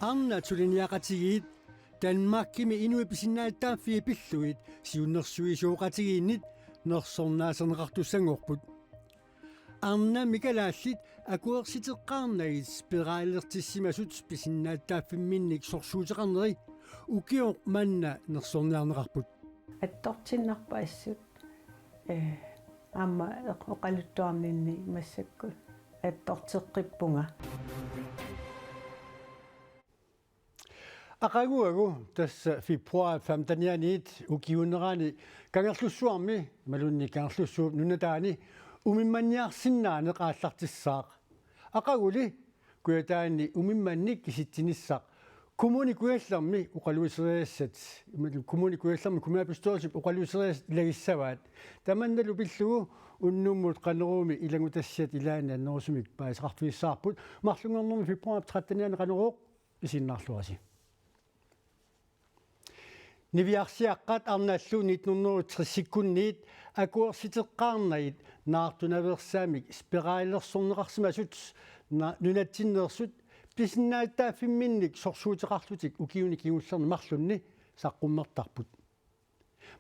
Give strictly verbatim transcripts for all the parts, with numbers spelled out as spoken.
Arnat suliniaqatigiit Danmarkimi inuit pisinnaatitaaffii pillugit siunnersuisoqatigiinnit nersornaaserneqartussanngorput. Arnammi kalaallit akuersiteqqaarnagit spiralertissimasut pisinnaatitaaffimminnik sorsuuteqarneri ukioq manna nersorniarneqarput. Attortinnarput assut. Ee, aamma eq-, oqaluttuarninni massakkut attorteqqippunga. Aqaguagu tassa februar femtenianiit ukiuunerani Kangerlussuarmi imaluunniit Kangerlussuup nunataani umimmanniarsinnaaneq aallartissaaq. Aqaguli Kujataani umimmannik kisitsinissaq Kommune Kujallermi oqaluuseriassat, imaluunniit Kommune Kujallermi kommunalbestyrelsip oqaluuseriassat ilagissavaat. Tamannalu pillugu unnummut Qanoroomi ilanngutassiat ilaanni annerusumik paasisaqarfigissavarput. Marlunngornermi februar trettenianni Qanorooq isiginnaarluarisi. Niviarsiaqqat arnallu nitten hundrede og tresikkunniit akuersiteqqaarnagit naartunaveersaamik spiralersorneqarsimasut na-, nunatsinneersut pisinnaatitaaffimminnik sorsuuteqarlutik ukiuni kingullerni marlunni saqqummertarput.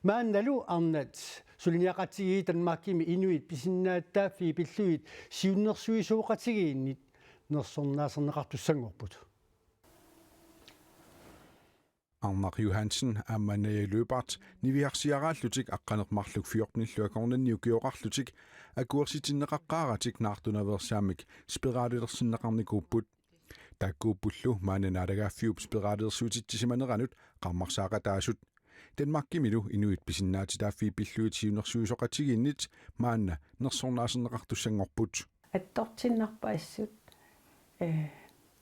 Maannalu arnat suliniaqatigiit Danmarkimi inuit pisinnaatitaaffii pillugit siunnersuisoqatigiinnit nersornaaserneqartussanngorput. Arnaq Johansen aamma Naja Løbert niviarsiaraallutik aqqaneq-marluk fjortenillu akornanni ukioqarlutik akuersitinneqaqqaaratik naartunaveersaamik spiralilersinneqarnikuupput. Taakkuuppullu maanna naalagaaffiup spiralilersuutitsisimaneranut qarmarsaaqataasut. Danmarkimilu inuit pisinnaatitaaffii pillugit siunnersuisoqatigiinnit maanna nersornaaserneqartussanngorput. Attortinnarput assut. Ee,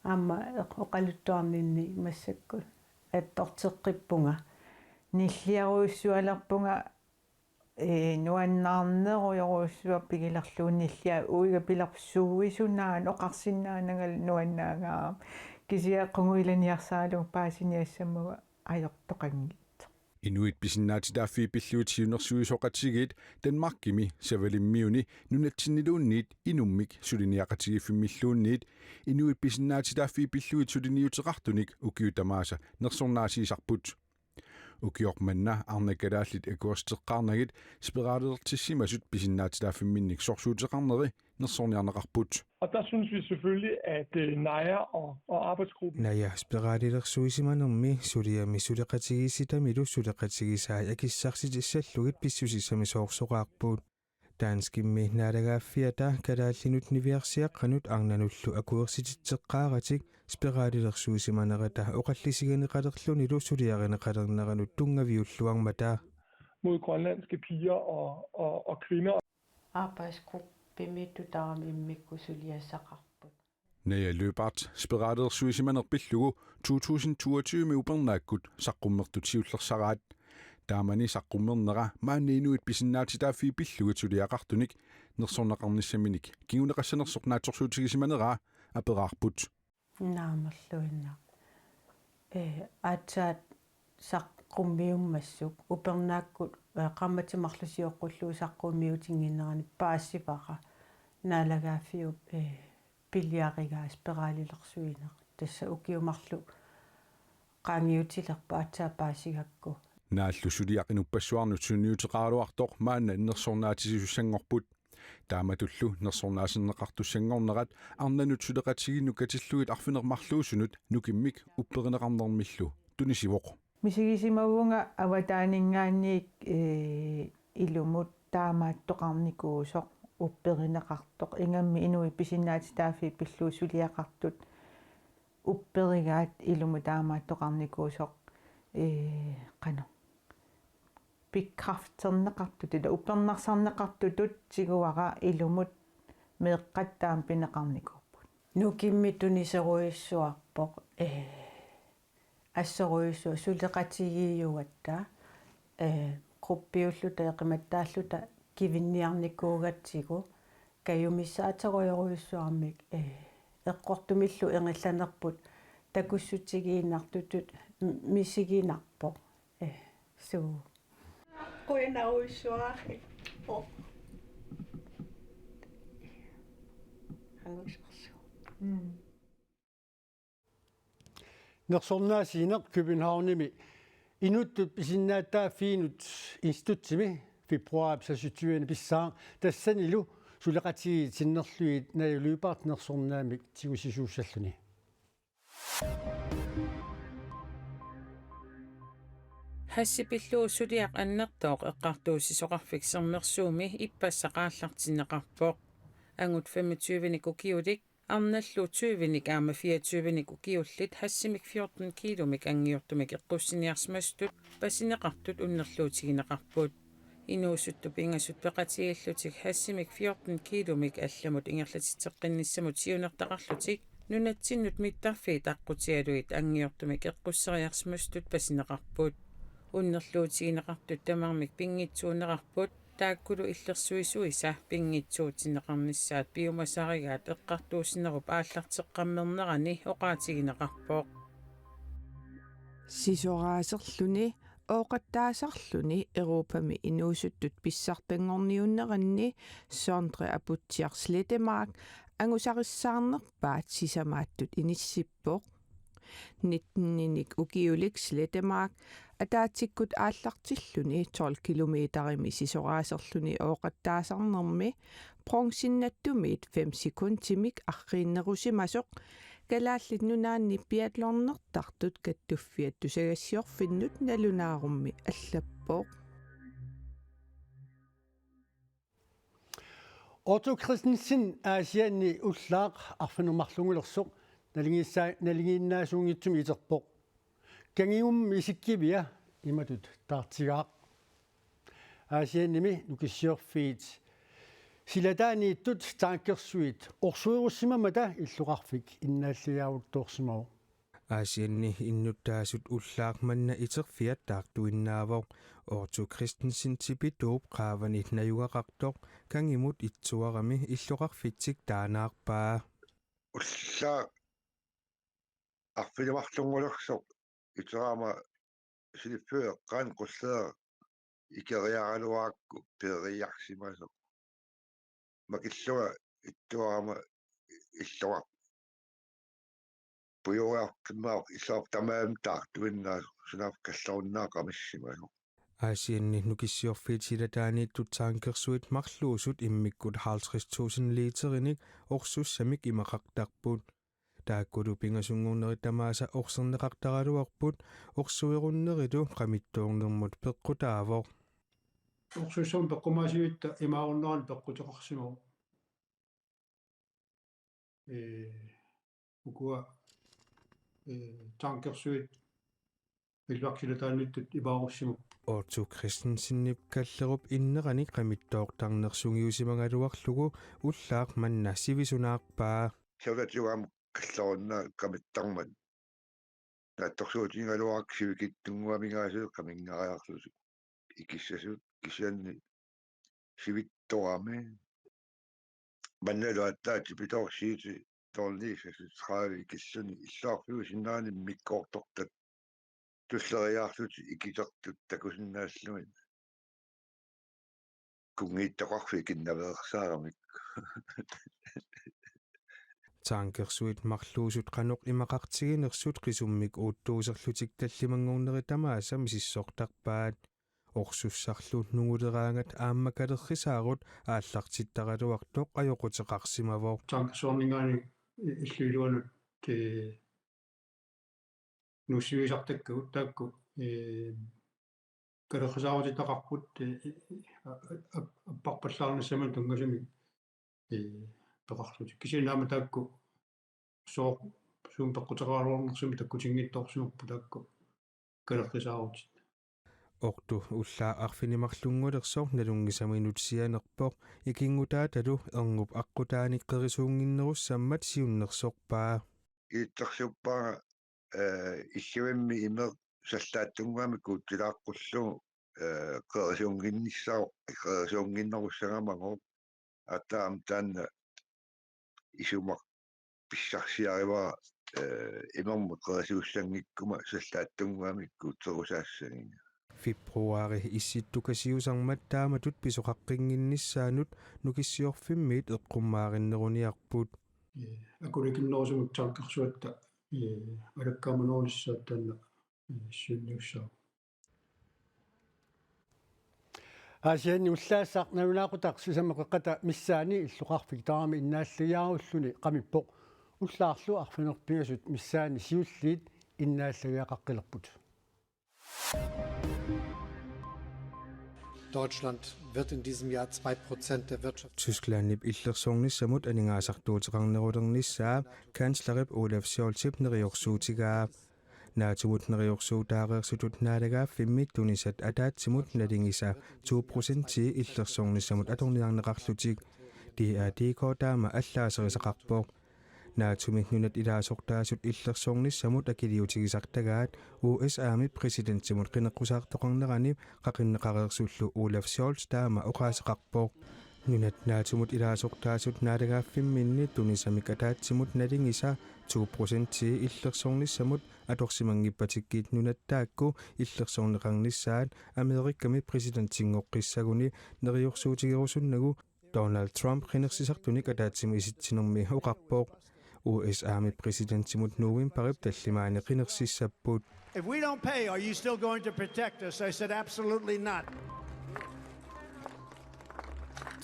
aamma eq-, oqaluttuarninni massakkut attorteqqippunga. Nilliarujussualerpunga, ee, nuannaarnerujorujussuaq pigilerlugu nilliat uiga pilersuisunaanut oqarsinnaanangalu nuannaagaarami. Kisianni qungujuliniarsaralugu paasiniassammagu ajortoqanngitsoq. Inuit pisinnaatitaaffii pillugit siunnersuisoqatigiit Danmarkimi Savalimmiuni nunatsinniluunniit inummik suliniaqatigiiffimmilluunniit inuit pisinnaatitaaffii pillugit suliniuteqartunik ukiut tamaasa nersornaasiisarput. Ukioq manna arnat kalaallit akuersiteqqaarnagit spiralilertissimasut pisinnaatitaaffimminnik sorsuuteqarneri nersorniarneqarput. Og der synes vi selvfølgelig, at øh, Naja og, og arbejdsgruppen Naja spiralilersuisimanermi suliami suleqatigiissitamilu suleqatigisai akissarsitissallugit pissusissamisoorsoqaarput. Danskimmi naalagaaffiata kalaallinut niviarsiaqqanut arnanullu akuersititseqqaaratik spiralilersuisimanerata oqallisigineqalerlunilu suliarineqalerneranut tunngaviulluarmata. Mod grønlandske piger og, og, og kvinder. Arbejdsgruppimi tutaram immikkut suliassaqarput. Naja Løbert spiralilersuisimaneq pillugu to tusind toogtyve-mi upernaakkut saqqummertut siullersaraat. Taamani saqqummernera maanna inuit pisinnaatitaaffii pillugit suliaqartunik nersorneqarnissaminik kinguneqassanersoq naatsorsuutigisimaneraa aperaarput. Naamerluinnaq. Ee, aatsaat saqqummiummassuk upernaakkut, ee, qaammatit marluk sioqqullugu saqqummiutinnginnerani paasivara naalagaaffiup, ee, piliarigaa spiralilersuineq. Tassa ukiut marluk qaangiutilerpoq aatsaat paasigakku. Naallu suliaq inuppassuarnut sunniuteqaraluartoq maanna nersornaatissisussanngorput. Taamatullu nersornaaserneqartussanngornerat arnanut suleqatigiinnut katillugit arfineq-marluusunut nukimmik upperineqarnermillu tunisivoq. Misigisimavunga avataaninngaanniit, ee, ilumut taamaattoqarnikuusoq upperineqartoq, ingammik inuit pisinnaatitaaffii pillugit suliaqartut upperigaat ilumut taamaattoqarnikuusoq, ee, qanoq bekræfterneqartutut, ila upernarsaarneqartutut tiguara ilumut meeqqat taama pineqarnikuupput. Nukimmik tuniserujussuarpoq, ee, assorujussuaq suleqatigiiugatta, ee, gruppiulluta eqimattaalluta kivinniarnikuugatsigu kajumissaaterujorujussuarmik, ee, eqqortumillu ingerlanerput takussutigiinnartutut m-, misiginarpoq. Ee, suu. Qujanarujussuaq. Oh. Angusarsuaq. Mm. Nersornaasiineq Københavnimi inuttut pisinnaatitaaffiinut institutsimi februaarip seksogtyve pissaaq, tassanilu suleqatigiit sinnerlugit Naja Lyberth nersornaamik tigusisuussalluni. Hashipillugu suliaq annertooq eqqartuussisoqarfik Sermersuumi ippassaq aallartinneqarpoq. Angut femogtyvenik ukiulik, arnallu tyvenik aamma fireogtyvenik ukiullit hashimik fjorten kilomik anngiortumik eqqussiniarsimasutut pasineqartut unnerluutigineqarput. Inuusuttut pingasut peqatigiillutik hashimik fjorten kilomik allamut ingerlatitseqqinnissamut siunertaqarlutik nunatsinnut mittarfiit aqqutigalugit anngiortumik eqqusseriarsimasutut pasineqarput. Unnerluutigineqartut tamarmik pinngitsuunerarput, taakkulu illersuisuisa pinngitsuutinneqarnissaat piumasarigaat eqqartuussinerup aallarteqqammernerani oqaatigineqarpoq. Sisoraaserluni ooqattaasarluni Europami inuusuttut pissartanngorniunneranni Sondre Abutsiaq Slettemark angusarissaarnerpaat sisamaattut inissippoq. Nitteninik ukiulik Slettemark ataatsikkut aallartilluni tolv kilometerimi sisoraaserluni ooqattaasarnermi bronzinnattumiit fem sekundimik arriinnerusimasoq Kalaallit Nunaanni biathlonnertartut kattuffiat tusagassiorfinnut nalunaarummi allappoq. Otto Christensen Aasianni ullaaq arfineq-marlunngulersoq naligiissaa-, naligiinnaasuunngitsumik iterpoq. Kangigummi isikkivia imatut taartigaaq. Aasiannimi nukissiorfiit silataaniittut tankersuit orsuerussimammata illoqarfik innaalliaaruttoorsimavoq. Aasianni innuttaasut ullaaq manna iterfiat taartuinnaavoq. Otto Christensen Tibetuup qaavani najugaqartoq kangimut itsuarami illoqarfitsik taanaarpaa. Ullaaq arfineq-marlunngulersoq iterama siliffiup eqqaani qulleq ikeriaraluarakku peeriarsimasoq. Makillunga ittuarama illoqarpoq. Pujuujartimmaaq illoqarfik tamarmik taartuinnaasoq, sunaaffa kallerunnaaq qamissimasoq. Aasianni nukissiorfiit silataaniittut tankersuit marluusut immikkut halvtreds tusind literinik orsussamik imaqartarput. Taakkulu pingasunngornerit tamaasa orserneqartaraluarput, orsuerunnerilu qamittoornermut peqqutaavoq. Orsussamut peqqumaasivitta imaarunnerani peqquteqarsimavoq. Ee, ukua, ee, tankersuit illuarsilataaniittut imaarussimavoq. Otto Christensenip kallerup inneranik qamittoortarneq sungiusimagaluarlugu ullaaq manna sivisunaarpaa. Siulatigut aamma kallerunnaaq qamittarmat. Naatsorsuutigigaluarakku sivikitsunnguamigaasiit qaminngariarlutik ikissasut, kisianni sivitsorami. Mannalu aatsaat Tibetuup siiti tolv seksogtredive ikilluni illoqarfiup sinnerani immikkoortortat tulleriiaarlutik ikitertut takusinnaallugit. Kunngiittoqarfik ikinnaveersaaramik. Tankersuit marluusut qanoq imaqartiginersut qisummik uuttuuserlutik tallimanngornerit tamaasa misissortarpaat. Orsussarlu nunguleraangat aamma kalerrisaarut aallartittaraluartoq ajoquteqarsimavoq. Tankersuarninngaanniit i-, illup iluanut, ee, nuussivigisartakkagut taakku, ee, kalerrisaarutitaqarput, ee, a-, a-, apparpallaarnissamut tunngasumik, ee, peqarlutik. Kisianni aamma taakku sooq suut peqquteqaraluarnersumik takkutinngitsoorsimapput taakku kalerrisaarutit. Otto ullaaq arfineq-marlunngulersoq nalunngisaminut sianerpoq, ikinngutaatalu erngup aqqutaanik qerisuunnginnerussammat siunnersorpaa. Ilitsersuuppaanga, ee, illivimmi imeq sallaatsunnguamik kuutsilaaqqullugu, ee, qerisuunnginnissaq, qerisuunnginnerussagamagooq. Aatsaat aamma taanna isumaq pissarsiarivara, ee, imermut qerisuussanngikkuma sallaatsunnguamik kuutserusaassagikka. Februaari Issittukasiusarmat taamatut pisoqaqqinnginnissaanut Nukissiorfimmiit eqqummaarinneruniarput. Ee, akulikinnerusumik tankersuatta ee, alakkarmanerunissaat taanna, ee, siunniussaaq. Aasianni ullaassaq nalunaaqutaq sisamat qeqqata missaani illoqarfik tamarmi innaallagiarulluni qamippoq. Ullaarlu arfineq-pingasut missaani siulliit innaallagiaqaqqilerput. Deutschland wird in diesem Jahr zwei Prozent der Wirtschaft Tysklandip illersornissamut aningaasartuuteqarnerulernissaa kanslerip Olaf Scholzip neriorsuutigaa. NATO-mut neriorsuutaareersutut naalagaaffimmi tunisat ataatsimut nalingisa to procentii illersornissamut atorniarneqarlutik. D A D K taama allaaserisaqarpoq. NATO-mi nunat ilaasortaasut illersornissamut akiliutigisartagaat U S A-mi præsidentimut qineqqusaartoqarnerani qaqinneqareersullu Olaf Scholz taama oqaaseqarpoq. Nunat NATO-mut ilaasortaasut naalagaaffimminni tunisamik ataatsimut nalingisa to procentii illersornissamut atorsimanngippatigit nunat taakku illersorneqarnissaat Amerikami præsidentinngoqqissaguni neriorsuutigerusunnagu Donald Trump qinersisartunik ataatsimut isitsinermi oqarpoq. U S A-mi præsidentimut novembarip tallimaani qinersissapput. If we don't pay, are you still going to protect us? I said, absolutely not.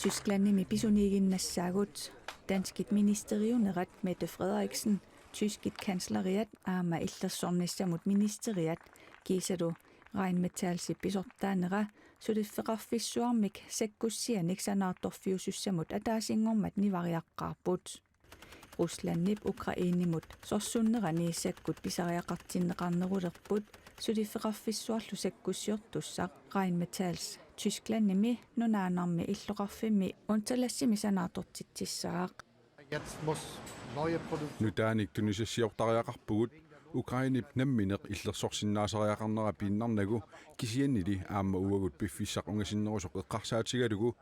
Tysklandimi pisuniiginnassaagut. Danskit ministeriunerat Mette Frederiksen, tyskit kansleriat aamma illersornissamut ministeriat kiisalu Rheinmetallip pisortaanera suliffeqarfissuarmik sakkussianik sanaartorfiusussamut ataasinngormat nivariaqqaarput. Ruslandip Ukrainemut sorsunnerani sakkut pisariaqartinneqarnerulerput suliffeqarfissuarlu sakkussiortussaq Rheinmetalls Tysklandimi nunaannarmi illoqarfimmi Unterlassimi sanaartortitsissaaq. Jetzt muss neue Produktion Nutaanik tunisassiortariaqarpugut Ukrainep nammineq illersorsinnaasariaqarnera piinnarnagu, kisiannili aamma uagut piffissaq ungasinnerusoq eqqarsaatigalugu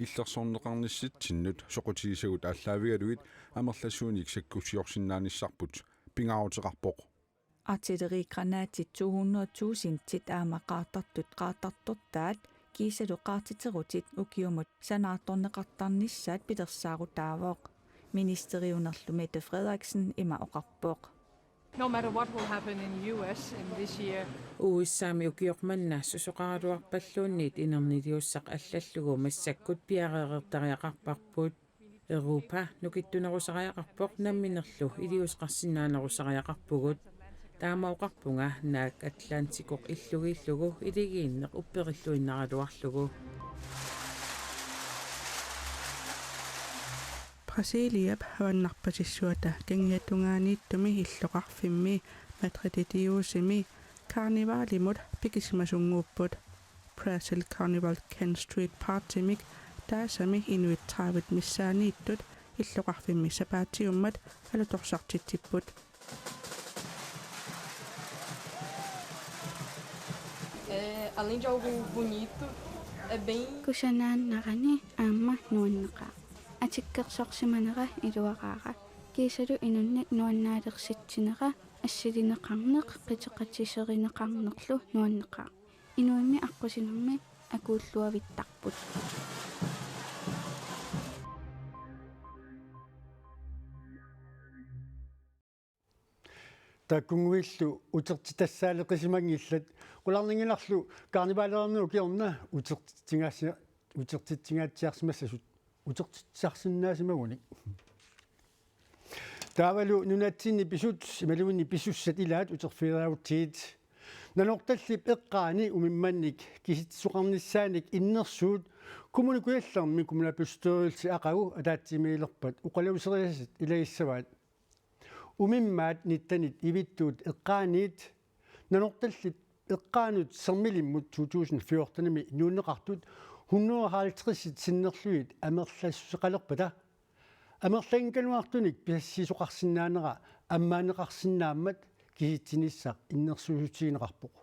illersorneqarnissitsinnut soqutigisagut aallaavigalugit amerlasuunik sakkussiorsinnaanissarput, pingaaruteqarpoq. Artillerigranatit to hundrede tusindit aamma qaartartut qaartartortaat kiisalu qaartiterutit ukiumut sanaartorneqartarnissaat pilersaarutaavoq. Ministeriunerlu Mette Frederiksen ima oqarpoq. No matter what will happen in U S in this year. U S A-mi ukioq manna susoqaraluarpalluunniit inerniliussaq allallugu massakkut piareereertariaqarparput. Europa nukittunerusariaqarpoq namminerlu iliuuseqarsinnaanerusariaqarpugut. Taama oqarpunga naak Atlantikoq illugiillugu iligiinneq upperilluinnaraluarlugu. Brasiliap avannarpasissuata kangiatungaaniittumi illoqarfimmi Madriditiusimi karnivalimut pikisimasunnguupput. Brazil Carnival Can Street Partymik taasami inuit tredive missaaniittut illoqarfimmi sapaatiummat alutorsartitsipput. É, além de algo bonito, é bem Kusanaannarani aamma nuanneqaaq. Atikkersorsimanera iluaraara. Kiisalu inunnik nuannaalersitsineq, assilineqarneq, qiteqatiserineqarnerlu nuanneqaaq. Inuimmi aqqusinermi akuulluavittarput. Taakkunnguillu utertitassaaleqisimanngillat. Qularnanngilaq karnivaaleerneq ukiorna utertitsigaassi-, utertitsingaatsiarsimassasut utertitsisarsinnaasimagunik. Taavalu nunatsinni pisut imaluunniit pisussat ilaat uterfigereerutsigit. Nanortallip eqqaani umimmannik kisitsisoqarnissaanik innersuut Kommune Kujallermi kommunalbestyrelsi aqagu ataatsimiilerpat oqaluuserisassat ilagissavaat. Umimmaat nittenit ivittuut eqqaaniit Nanortallip eqqaanut Sermilimmut to tusind fjortenimi nuunneqartut hundrede og halvtreds sinnerlugit amerlassuseqalerpata amerlanngikkaluartunik pisassiisoqarsinnaanera ammaanneqarsinnaammat kisitsinissaq innersuussutigineqarpoq.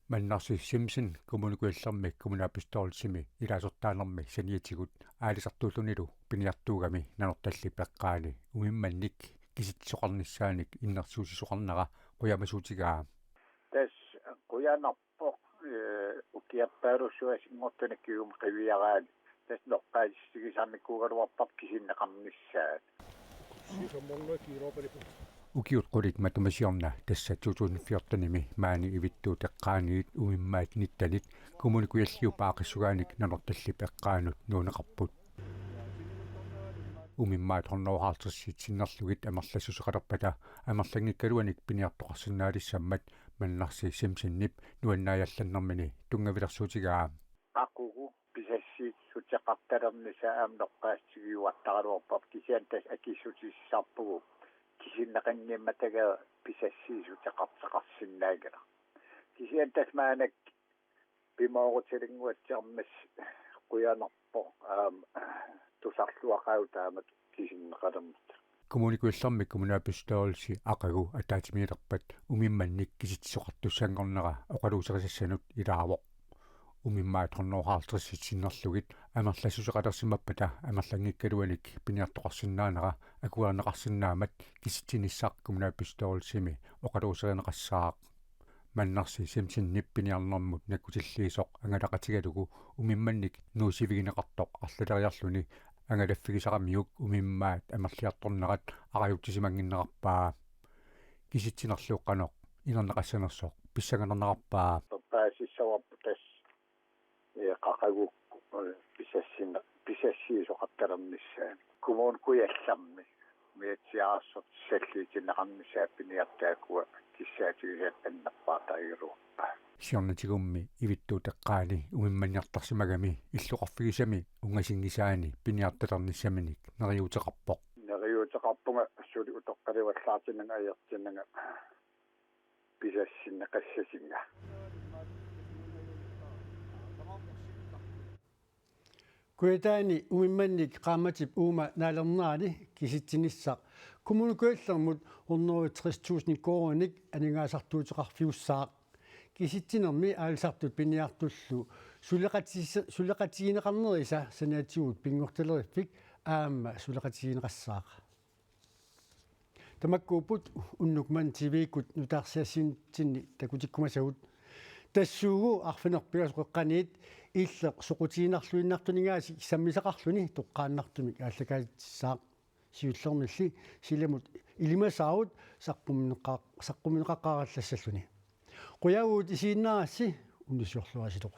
Mannarsi Simpson Kommune Kujallermi kommunalbestyrelsimi ilaasortaanermi saniatigut aalisartuullunilu piniartuugami Nanortallip eqqaani umimmannik kisitsisoqarnissaanik innersuussisoqarnera qujamasuutigaa. Tassa qujanarpoq, ee, ukiorpaalussuasinngortunik kingumut qiviaraanni. Tassa noqqaatissigisarnikuugaluarparput kisinneqarnissaat. Ukiut qulit matuma siorna, tassa to tusind fjortenimi, maani ivittuut eqqaaniit umimmaat nittenit Kommune Kujalliup aaqqissugaanik Nanortallip eqqaanut nuunneqarput. Umimmaat hundrede og halvtredsit sinnerlugit amerlassuseqalerpata amerlanngikkaluanik piniartoqarsinnaalissammat Mannarsi Simpsonip nuannaajallannermini tunngavilersuutigaa. Qaqugu pisassiissuteqartalernissaa aamma noqqaassutigiuartaraluarparput, kisianni tassa akissutissarpugut kisinneqanngimmata pisassiissuteqartoqarsinnaanngilaq. Kisianni tassa maannakkut pimoorutiginnguatsiarmat qujanarpoq aamma tusarluaqaagut taamatut kisinneqalernissaa. Kommune Kujallermi kommunalbestyrelsi aqagu ataatsimiilerpat umimmannik kisitsisoqartussanngornera oqaluuserisassanut ilaavoq. Umimmaat hundrede og halvtredsit sinnerlugit amerlassuseqalersimappata amerlanngikkaluanik piniartoqarsinnaanera akuerineqarsinnaammat kisitsinissaq kommunalbestyrelsimi oqaluuserineqassaaq. Mannarsi Simpsonip piniarnermut nakkutilliisoq angalaqatigalugu umimmannik nuussivigineqartoq arlaleriarluni angalaffigisaramiuk umimmaat amerliartornerat arajutsisimannginnerarpaa. Kisitsinerlu qanoq inerneqassanersoq pissanganarnerarpaa. Paasissavarput tassa, ee, qaqugu, ee, pisassin-, pisassiisoqartalernissaa. Kommune Kujallermi umiatsiaarsortissalliutinneqarnissaa piniartut taakkua kissaatigisaat annerpaartarigaluarpaat. Siornatigummi ivittuut eqqaani umimmanniartarsimagami illoqarfigisami ungasinngisaani piniartalernissaminik neriuuteqarpoq. Neriuuteqarpunga suli utoqqalivallaartinnanga ajortinnanga pisassinneqassasinga. Kujataani umimmannik qaammatip uuma naalernerani kisitsinissaq Kommune Kujallermut hundrede og tres tusind koruuninik aningaasartuuteqarfiussaaq. Kisitsinermi aalisartut piniartullu suleqatis-, suleqatigineqarnerisa saniatigut pinngortileriffik aamma suleqatigineqassaaq. Tamakkuupput unnuk manna T V-kkut nutaarsiassiatsinni takutikkumasagut. Tassuugu arfineq-pingasoqeqqaniit illeq soqutiginarluinnartuninngaanniit sammisaqarluni toqqaannartumik aallakaatitsissaaq. Siullermilli silamut ilimasaarut saqqummineqar-, saqqummineqaqaarallassalluni. Qujanaq isiginnaarassi, unnussiorluarisilu.